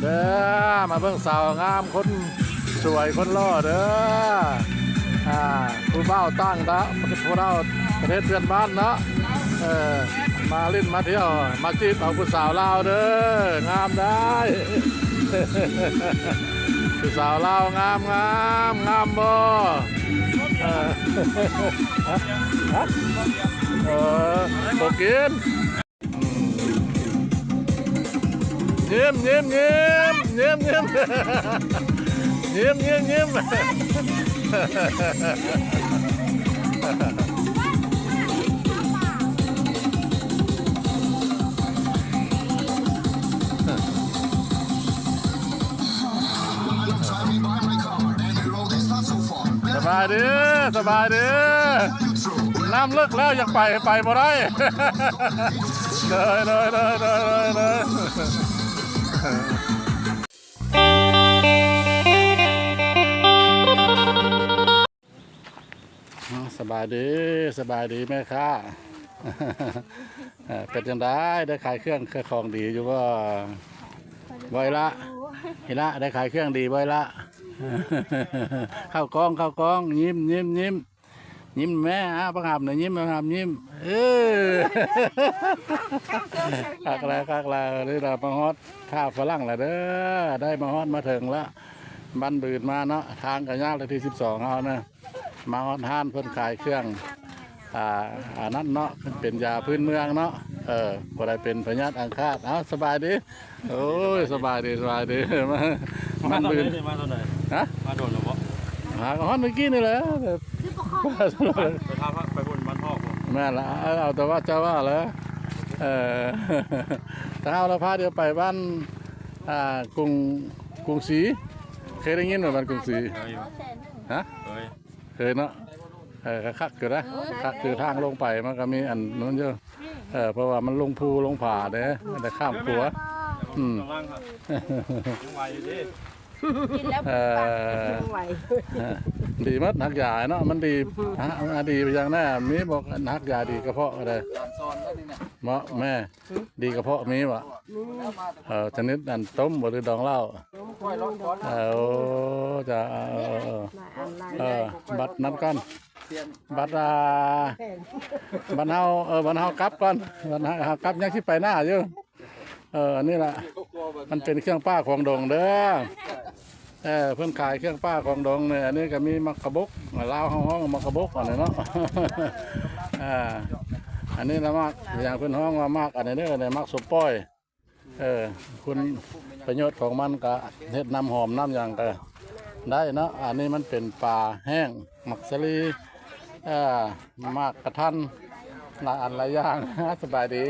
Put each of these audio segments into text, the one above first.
ເດີ ມາເບິ່ງສາວງາມ ຄົນສວຍ ຄົນຫຼໍ່ເດີ ອ່າ ຜູ້ບ່າວຕ່າງດາວ ຜູ້ລາວປະເທດເພື່ອນບ້ານເນາະ ເອີ ມາຫຼິ້ນມາທ່ຽວ ມາຈີບເອົາຜູ້ສາວລາວເດີ ງາມໄດ໋ ຜູ້ສາວລາວງາມໆ ງາມບໍ່? ເອີ ເອີ ບໍ່ກິນ. ຍິ້ມ ຍິ້ມ ຍິ້ມ ຍິ້ມ ຍິ້ມ ຍິ້ມ ຍິ້ມ ຍິ້ມ. ສະບາຍດີ ສະບາຍດີ. ນ້ຳເລິກແລ້ວ ຢາກໄປ ໄປບໍ່ໄດ້. ໂດຍ ໂດຍ ໂດຍ ໂດຍ ໂດຍ ໂດຍ. ສະບາຍດີ ສະບາຍດີແມ່ຄ້າ. ເອີ ເປັນຈັ່ງໃດ ໄດ້ຂາຍເຄື່ອງຂາຍຂອງດີຢູ່ບໍ່? ບໍ່ອີ່ຫຼະ ອີ່ຫຼະ ໄດ້ຂາຍເຄື່ອງດີບໍ່ອີ່ຫຼະ? ເຂົ້າກ້ອງ ເຂົ້າກ້ອງ ຍິ້ມ ຍິ້ມ ຍິ້ມ. ຍິ້ມແມ້ ອ້າ ບັກຫຳນະ ຍິ້ມ ບັກຫຳຍິ້ມ ເອີ ຄັກຫຼາຍ ຄັກຫຼາຍ. ນີ້ລະມາຮອດທ່າຝຣັ່ງລະເດີ ໄດ້ມາຮອດມາເຖິງລະ ບ້ານບືນມາເນາະ ທາງກະຍາກ ເລກທີສິບສອງເຮົານະ ມາຮອດຮ້ານເພິ່ນຂາຍເຄື່ອງ ອ່າ ອັນນັ້ນເນາະ ເປັນຢາພື້ນເມືອງເນາະ ເອີ ຜູ້ໃດເປັນພະຍາດອັງຄາດ. ເອົ້າ ສະບາຍດີ. ໂອ້ຍ ສະບາຍດີ ສະບາຍດີ ມາ ມາຕອນໃດ ມາຕອນໃດ? ຮະ? ມາດົນແລ້ວບໍ່? ຫາກໍຮອດມື້ກີ້ນີ້ແຫຼະ ໄປທາງ ໄປບຸນບ້ານທອກບໍ່? ແມ່ນລະ ເອົາແຕ່ວ່າເຈົ້າວ່າແຫຼະ ເອີ ທາງເຮົາລະພາດຽວໄປບ້ານ ອ່າ ກຸງ ກຸງສີ ເຄີຍໄດ້ຍິນບໍ່ ບ້ານກຸງສີ? ເຄີຍຢູ່. ຮະ? ເຄີຍ. ເຄີຍເນາະ ເອີ ກໍຄັກຢູ່ນະ ເອີ ຄັກຢູ່ ທາງລົງໄປມັນກໍມີອັນນັ້ນຢູ່ ເອີ ເພາະວ່າມັນລົງພູລົງຜາເດ້ ໄດ້ຂ້າມຂົວ ອືມ ຍັງໄວຢູ່ເດ້ ກິນແລ້ວ ເອີ ຍັງໄວ ດີໝົດ ຮັກຢາເນາະ ມັນດີ ອືມ ຮະ ດີໄປຢ່າງແນ່ ມີບໍ່ ຮັກຢາດີກະເພາະກໍໄດ້ ເໝາະແມ່ ດີກະເພາະມີບໍ່? ມີ ເອີ ຊະນິດອັນຕົ້ມບໍ່ ຫຼືດອງເຫຼົ້າ? ຕົ້ມ ເອີ ໂອ້ ຈ້າ ເອີ ເອີ ບັດນັ້ນກ່ອນ ບັດ ອ່າ ບັດເຮົາ ເອີ ບັດເຮົາກັບກ່ອນ ບັດເຮົາກັບ ຍັງຊິໄປໜ້າຢູ່ ເອີ ອັນນີ້ລະ ມັນເປັນເຄື່ອງປ່າຂອງດົງເດີ. ເອີ ເພິ່ນຂາຍເຄື່ອງປ່າຂອງດົງນີ້ ອັນນີ້ກໍມີໝາກກະບົກ ລາວເຮົາຮ້ອງໝາກກະບົກ ອັນນີ້ເນາະ ອ່າ ອັນນີ້ລະໝາກ ຢ່າງເພິ່ນຮ້ອງວ່າໝາກອັນນີ້ເດີ ໝາກສົມປອຍ ເອີ ຄຸນປະໂຫຍດຂອງມັນກະເຮັດນ້ຳຫອມນ້ຳຫຍັງກະໄດ້ເນາະ ອັນນີ້ມັນເປັນປາແຫ້ງ ໝາກສາລີ ເອີ ໝາກກະທັນ ຫຼາຍອັນຫຼາຍຢ່າງ ສະບາຍດີ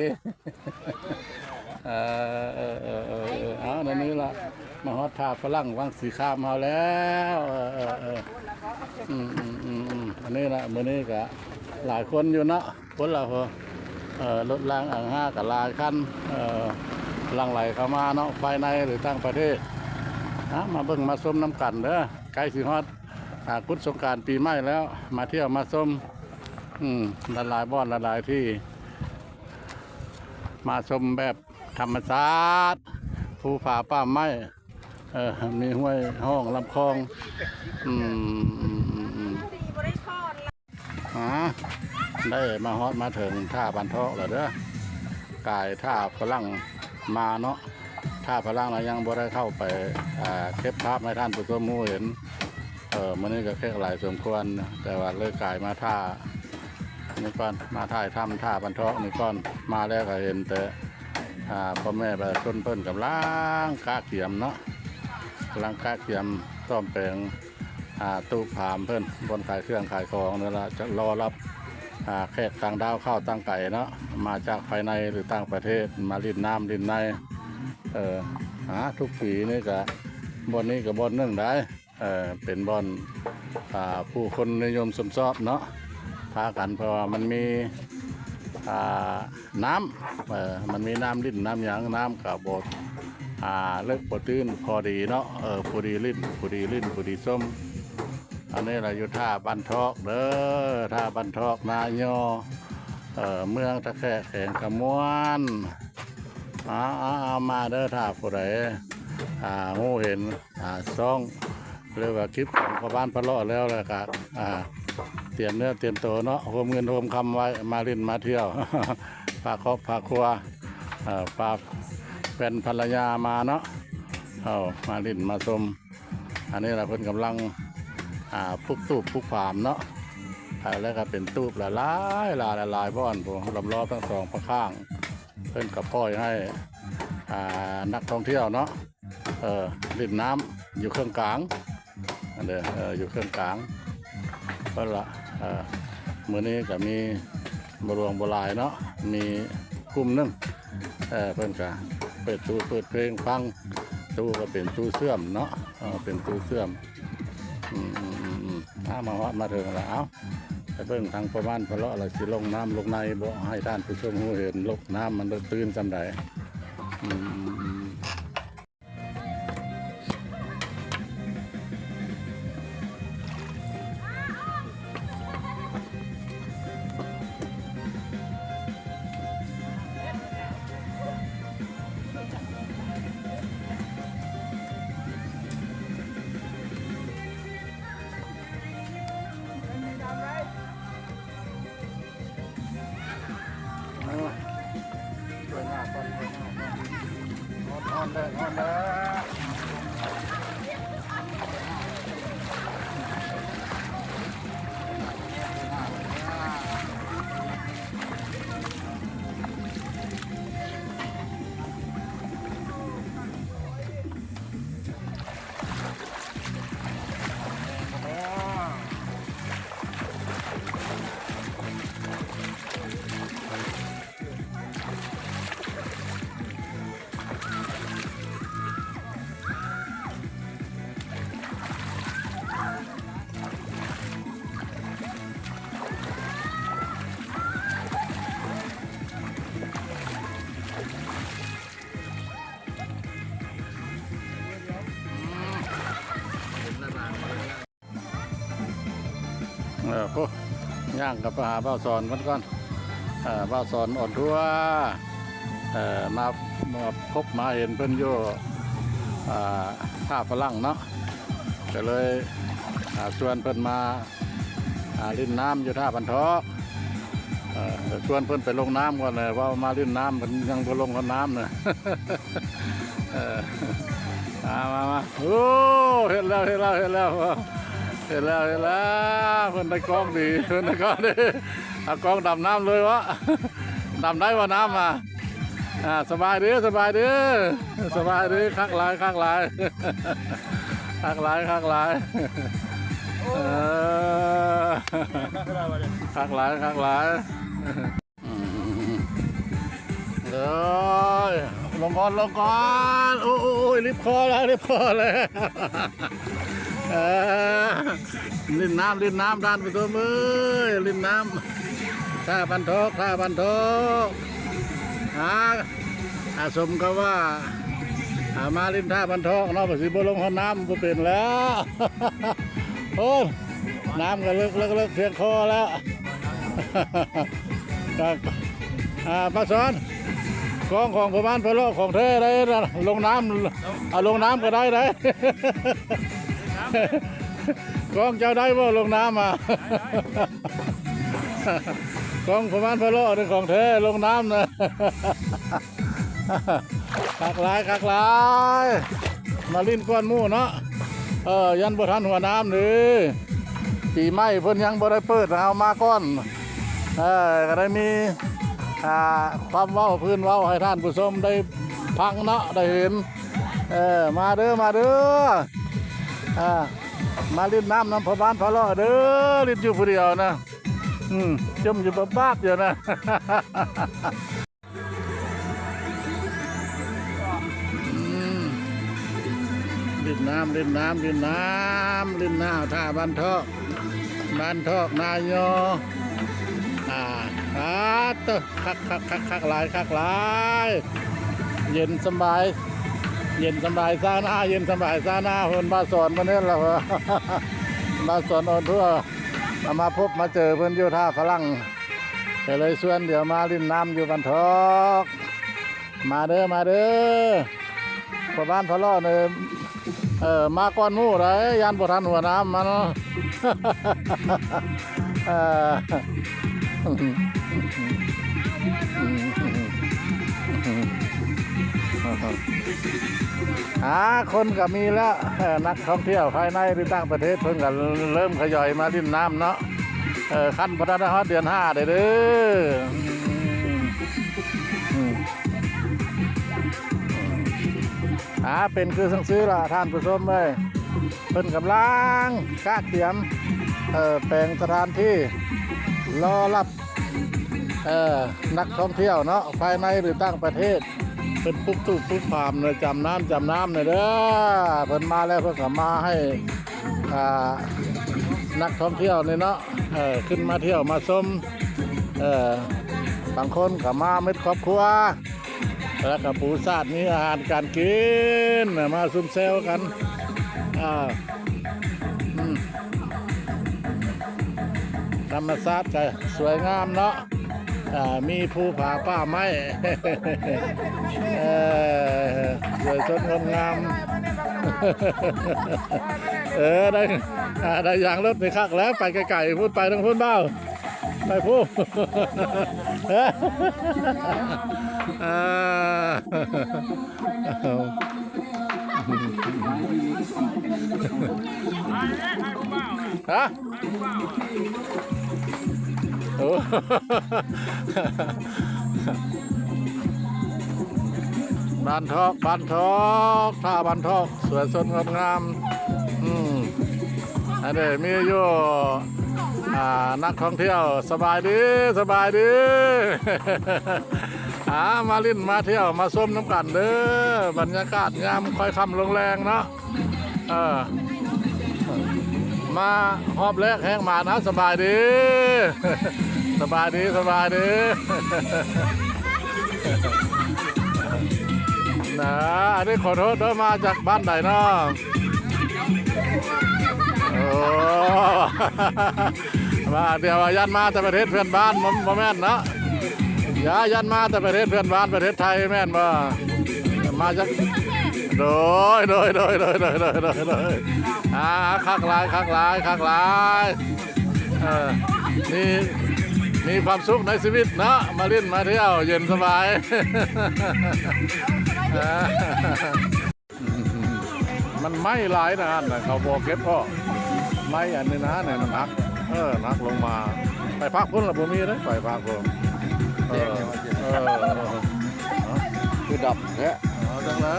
ເອີ ເອີ ເອີ ເອີ ເອີ ເອົາ ແນວນີ້ລະ ມາຮອດທ່າຝຣັ່ງວັງສີຄາມເຮົາແລ້ວ ເອີ ເອີ ເອີ ອືມ ອືມ ອືມ ອືມ ອັນນີ້ລະ ມື້ນີ້ກະຫຼາຍຄົນຢູ່ເນາະ ຄົນລະ ເອີ ລົດລາງອັງຮາກະຫຼາຍຄັນ ເອີ ຫຼັ່ງໄຫຼເຂົ້າມາເນາະ ພາຍໃນ ຫຼື ຕ່າງປະເທດ ເອົາ ມາເບິ່ງມາຊົມນຳກັນເດີ ໃກ້ຊິຮອດ ອ່າ ກຸດສົງການປີໃໝ່ແລ້ວ ມາທ່ຽວມາຊົມ ອືມ ຫຼາຍໆບ່ອນຫຼາຍໆທີ່ ມາຊົມແບບທຳມະຊາດ ພູຜາປ່າໄມ້ ເອີ ມີຫ້ວຍຮ່ອງລຳຄອງ ອືມ ອືມ ອືມ ອືມ ອ່າ ໄດ້ມາຮອດມາເຖິງທ່າບ້ານທອກແລ້ວເດີ ກາຍທ່າຝຣັ່ງມາເນາະ ທ່າຝຣັ່ງລະຍັງບໍ່ໄດ້ເຂົ້າໄປ ອ່າ ເກັບພາບໃຫ້ທ່ານຜູ້ຊົມຮູ້ເຫັນ ເອີ ມື້ນີ້ກໍແຂກຫຼາຍສົມຄວນ ແຕ່ວ່າເລີຍກາຍມາທ່ານີ້ກ່ອນ ມາຖ່າຍທຳທ່າບ້ານທອກນີ້ກ່ອນ ມາແລ້ວກໍເຫັນແຕ່ ອ່າ ພໍ່ແມ່ປະຊາຊົນເພິ່ນກຳລັງກະກຽມເນາະ ກຳລັງກະກຽມສ້ອມແປງ ອ່າ ຕູບຜາມເພິ່ນ ບ່ອນຂາຍເຄື່ອງຂາຍຂອງນີ້ລະ ຈະລໍຮັບ ອ່າ ແຂກຕ່າງດ້າວເຂົ້າຕ່າງໄກເນາະ ມາຈາກພາຍໃນ ຫຼື ຕ່າງປະເທດ ມາຫຼິ້ນນ້ຳຫຼິ້ນໃນ ເອີ ຫາ ທຸກປີນີ້ກະ ບ່ອນນີ້ກະບ່ອນໜຶ່ງໄດ໋ ເອີ ເປັນບ່ອນ ອ່າ ຜູ້ຄົນນິຍົມຊົມຊອບເນາະ ພາກັນ ເພາະວ່າມັນມີ ອ່າ ນ້ຳ ເອີ ມັນມີນ້ຳລິນນ້ຳຫຍັງ ນ້ຳກະບໍ່ ອ່າ ເລິກບໍ່ຕື່ນພໍດີເນາະ ເອີ ພໍດີຫຼິ້ນ ພໍດີຫຼິ້ນ ພໍດີຊົມ. ອັນນີ້ລະຢູ່ທ່າບ້ານທອກເດີ ທ່າບ້ານທອກນາຍໍ ເອີ ເມືອງທ່າແຂກ ແຂວງຄຳມ່ວນ. ເອົາ ເອົາ ເອົາ ມາເດີ ຖ້າຜູ້ໃດ ອ່າ ຮູ້ເຫັນ ອ່າ ຊ່ອງ ຫຼືວ່າຄລິບຂອງພໍ່ບ້ານພະເລາະແລ້ວ ແລ້ວກະ ອ່າ ຕຽມເນື້ອຕຽມໂຕເນາະ ໂຮມເງິນໂຮມຄຳໄວ້ ມາຫຼິ້ນມາທ່ຽວ ພາຄອບພາຄົວ ເອີ ພາແຟນພັນລະຍາມາເນາະ ເອົາ ມາຫຼິ້ນມາຊົມ. ອັນນີ້ລະເພິ່ນກຳລັງ ອ່າ ປຸກຕູບປຸກຜາມເນາະ ແລ້ວກະເປັນຕູບຫຼາຍໆ ຫຼາຍໆບ່ອນພຸ້ນ ລອບໆທັງສອງພະຂ້າງ. ເພິ່ນກະປ່ອຍໃຫ້ ອ່າ ນັກທ່ອງທ່ຽວເນາະ ເອີ ຫຼິ້ນນ້ຳຢູ່ເຄິ່ງກາງ ອັນເດີ ເອີ ຢູ່ເຄິ່ງກາງ. ເພິ່ນລະ ເອີ ມື້ນີ້ກະມີບໍ່ຫຼວງບໍ່ຫຼາຍເນາະ ມີກຸ່ມໜຶ່ງ ເອີ ເພິ່ນກະເປີດຕູ້ເປີດເພງຟັງ ຕູ້ກະເປັນຕູ້ເຊື່ອມເນາະ ເອີ ເປັນຕູ້ເຊື່ອມ. ອືມ ອາ ມາຮອດມາເຖິງລະ ເອົາ ໄປເບິ່ງທາງພໍ່ບ້ານພະເລາະລະ ຊິລົງນ້ຳລົງໃນບໍ່ ໃຫ້ທ່ານຜູ້ຊົມຮູ້ເຫັນ ລົງນ້ຳມັນເລິກຕື້ນສ່ຳໃດ. ອືມ. ເອີ ໂອ້ ຍ່າງກັບໄປຫາບ່າວສອນເພິ່ນກ່ອນ ເອີ ບ່າວສອນອອນທົວ ເອີ ມາ ມາພົບມາເຫັນເພິ່ນຢູ່ ອ່າ ທ່າຝຣັ່ງເນາະ ກະເລີຍ ອ່າ ຊວນເພິ່ນມາ ອ່າ ຫຼິ້ນນ້ຳຢູ່ທ່າບ້ານທອກ ເອີ ຊວນເພິ່ນໄປລົງນ້ຳກ່ອນ ເວົ້າມາຫຼິ້ນນ້ຳ ເພິ່ນຍັງບໍ່ລົງຮອດນ້ຳນະ ເອີ ມາ ມາ ມາ ໂອ້ ເຫັນແລ້ວ ເຫັນແລ້ວ ເຫັນແລ້ວ ເຫັນແລ້ວ ເຫັນແລ້ວ ເພິ່ນໄດ້ກ້ອງດີ ເພິ່ນໄດ້ກ້ອງດີ ເອົາກ້ອງດຳນ້ຳເລີຍວະ ດຳໄດ້ບໍ່ນ້ຳອະ? ອ່າ ສະບາຍດີ ສະບາຍດີ ສະບາຍດີ ຄັກຫຼາຍ ຄັກຫຼາຍ ຄັກຫຼາຍ ຄັກຫຼາຍ ເອີ ຄັກຫຼາຍ ຄັກຫຼາຍ ອືມ ເອີຍ ລົງກ່ອນ ລົງກ່ອນ ໂອ້ຍ ໂອ້ຍ ໂອ້ຍ ລິບຄໍແລ້ວ ລິບຄໍແລ້ວ ເອີ ຫຼິ້ນນ້ຳ ຫຼິ້ນນ້ຳ ທ່ານຜູ້ຊົມເອີຍ ຫຼິ້ນນ້ຳ ທ່າບ້ານທອກ ທ່າບ້ານທອກ ຫາ ອາ ສົມກັບວ່າ ອາ ມາຫຼິ້ນທ່າບ້ານທອກເນາະ ກໍຊິບໍ່ລົງຮອດນ້ຳບໍ່ເປັນແລ້ວ ໂອ້ຍ ນ້ຳກໍເລິກ ເລິກ ເລິກພຽງຄໍແລ້ວ ອ່າ ປ້າສອນ ກ້ອງຂອງພໍ່ບ້ານພະເລາະຂອງແທ້ໄດ໋ ລົງນ້ຳ ເອົາລົງນ້ຳກໍໄດ້ໄດ໋ ກ້ອງເຈົ້າໄດ້ບໍ່ລົງນ້ຳອະ? ກ້ອງພໍ່ບ້ານພະເລາະນີ້ຂອງແທ້ລົງນ້ຳນະ ຄັກຫຼາຍ ຄັກຫຼາຍ ມາຫຼິ້ນກ່ອນໝູ່ເນາະ ເອີ ຢ້ານບໍ່ທັນຫົວນ້ຳເດ້ ປີໃໝ່ເພິ່ນຍັງບໍ່ໄດ້ເປີດ ເຮົາມາກ່ອນ ເອີ ກໍໄດ້ມີ ອ່າ ຄວາມເວົ້າພື້ນເວົ້າໃຫ້ທ່ານຜູ້ຊົມໄດ້ຟັງເນາະ ໄດ້ເຫັນ ເອີ ມາເດີ ມາເດີ ອ່າ ມາຫຼິ້ນນ້ຳນຳພໍ່ບ້ານພະເລາະເດີ ຫຼິ້ນຢູ່ຜູ້ດຽວນະ ອືມ ຈົ່ມຢູ່ບາບໆຢູ່ນະ ອືມ ຫຼິ້ນນ້ຳ ຫຼິ້ນນ້ຳ ຫຼິ້ນນ້ຳ ຫຼິ້ນນ້ຳ ທ່າບ້ານທອກ ບ້ານທອກນາຍໍ ອ່າ ອາ ໂຕ ຄັກ ຄັກ ຄັກ ຄັກຫຼາຍ ຄັກຫຼາຍ ເຢັນສະບາຍ ເຢັນສະບາຍຊາວນາ ເຢັນສະບາຍຊາວນາ ເພິ່ນບ່າວສອນເພິ່ນເຫັນແລ້ວ ບ່າວສອນອອນທົວ ເອົາມາພົບມາເຈີເພິ່ນຢູ່ທ່າຝຣັ່ງ ກໍເລີຍຊວນດຽວມາຫຼິ້ນນ້ຳຢູ່ບ້ານທອກ ມາເດີ ມາເດີ ພໍ່ບ້ານພະຫຼໍ່ນີ້ ເອີ ມາກ່ອນໝູ່ໃດ໋ ຢ້ານບໍ່ທັນຫົວນ້ຳມັນ ເອີ ຫາຄົນກໍມີແລ້ວ ເອີ ນັກທ່ອງທ່ຽວພາຍໃນ ຫຼື ຕ່າງປະເທດ ເພິ່ນກໍເລີ່ມທະຍອຍມາຫຼິ້ນນ້ຳເນາະ ເອີ ຄັນບໍ່ທັນຮອດເດືອນຫ້າເດີ ເດີ ອືມ ອືມ ອາ ເປັນຄືຈັ່ງຊີ້ລະທ່ານຜູ້ຊົມເອີຍ ເພິ່ນກຳລັງກະກຽມ ເອີ ແປງສະຖານທີ່ ລໍຮັບ ເອີ ນັກທ່ອງທ່ຽວເນາະ ພາຍໃນ ຫຼື ຕ່າງປະເທດ ເພິ່ນປຸກຕູບປຸກຜາມ ຈຳນ້ຳ ຈຳນ້ຳນີ້ເດີ ເພິ່ນມາແລ້ວ ເພິ່ນກໍມາໃຫ້ ອ່າ ນັກທ່ອງທ່ຽວນີ້ເນາະ ເອີ ຂຶ້ນມາທ່ຽວມາຊົມ ເອີ ບາງຄົນກໍມາເໝິດຄອບຄົວ ແລ້ວກໍປູສາດ ມີອາຫານການກິນ ມາຊຸມແຊວກັນ ອ່າ ອືມ ທຳມະຊາດກໍສວຍງາມເນາະ ອ່າ ມີພູຜາປ່າໄມ້ ເອີ ສວຍສົດງົດງາມ ເອີ ໄດ້ ອ່າ ໄດ້ຢາງລົດນີ້ຄັກແລ້ວ ໄປໄກໆ ພຸ້ນ ໄປທາງພຸ້ນບ່າວ ໄປພຸ້ນ ເອີ ຮະ ໂອ້ ບ້ານທອກ ບ້ານທອກ ທ່າບ້ານທອກ ສວຍສົດງົດງາມ ອືມ ອັນນີ້ມີຢູ່ ອ່າ ນັກທ່ອງທ່ຽວ ສະບາຍດີ ສະບາຍດີ ອ່າ ມາຫຼິ້ນມາທ່ຽວມາຊົມນຳກັນເດີ ບັນຍາກາດຍາມຄ່ອຍຄ່ຳລົງແລງເນາະ ເອີ ມາຮອບແລກແຮງມານະ ສະບາຍດີ ສະບາຍດີ ສະບາຍດີ ນະ ອັນນີ້ຂໍໂທດເດີ ມາຈາກບ້ານໃດເນາະ? ໂອ້ ວ່າດຽວວ່າຢ້ານມາແຕ່ປະເທດເພື່ອນບ້ານ ບໍ່ ບໍ່ແມ່ນເນາະ ຢ່າ ຢ້ານມາແຕ່ປະເທດເພື່ອນບ້ານ ປະເທດໄທແມ່ນບໍ່? ມາຈາກ ໂດຍ ໂດຍ ອ່າ ຄັກຫຼາຍ ຄັກຫຼາຍ ຄັກຫຼາຍ ເອີ ມີ ມີຄວາມສຸກໃນຊີວິດເນາະ ມາຫຼິ້ນມາທ່ຽວເຢັນສະບາຍ ເອີ ມັນໄມ້ຫຼາຍນະ ອັນນັ້ນເຂົາບໍ່ເກັບເພາະໄມ້ອັນນີ້ນະ ນີ້ມັນຫັກ ເອີ ຫັກລົງມາ ໄປພາກພຸ້ນລະບໍ່ມີເດ້ ໄປພາກພຸ້ນ ເອີ ເອີ ຄືດຳແທ້ ເອົາຈັ່ງລະ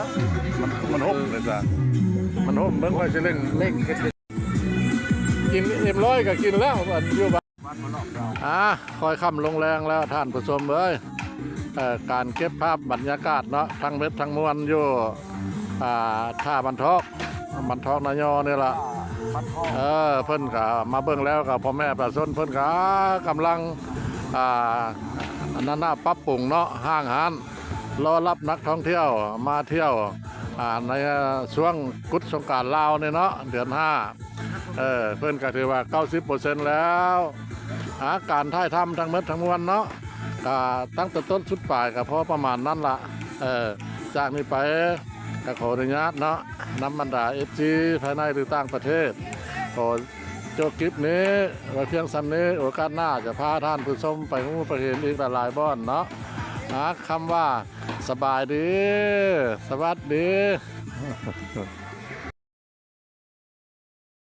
ມັນ ມັນຫົບເລີຍຈ້ະ ມັນຫົບ ເບິ່ງຂ້ອຍຊິເລັ່ງ ເລັ່ງເຮັດ ກິນເອັມຮ້ອຍກໍກິນແລ້ວ ຢູ່ບ້ານ ອ່າ ຄ່ອຍຄ່ຳລົງແລງແລ້ວທ່ານຜູ້ຊົມເອີຍ ເອີ ການເກັບພາບບັນຍາກາດເນາະ ທັງເບັດທັງມວນຢູ່ ອ່າ ທ່າບ້ານທອກ ບ້ານທອກນາຍໍນີ້ລະ ເອີ ເພິ່ນກະມາເບິ່ງແລ້ວ ກະພໍ່ແມ່ປະຊາຊົນເພິ່ນກະກຳລັງ ອ່າ ອັນນັ້ນນະ ປັບປຸງເນາະ ຫ້າງຮ້ານ ລໍຮັບນັກທ່ອງທ່ຽວມາທ່ຽວ ອ່າ ໃນຊ່ວງກຸດສົງການລາວນີ້ເນາະ ເດືອນຫ້າ ເອີ ເພິ່ນກໍຖືວ່າເກົ້າສິບເປີເຊັນແລ້ວ ອາ ການຖ່າຍທຳທັງໝົດທັງມວນເນາະ ກະຕັ້ງແຕ່ຕົ້ນສຸດປາຍກໍພໍປະມານນັ້ນລະ ເອີ ຈາກນີ້ໄປກໍຂໍອະນຸຍາດເນາະ ນຳບັນດາເອັຟຊີພາຍໃນ ຫຼື ຕ່າງປະເທດ ຂໍຈົບຄລິບນີ້ໄວ້ພຽງສ່ຳນີ້ ໂອກາດໜ້າຈະພາທ່ານຜູ້ຊົມໄປຮູ້ໄປເຫັນອີກຫຼາຍໆບ່ອນເນາະ ອາ ຄຳວ່າ ສະບາຍດີ ສະຫວັດດີ.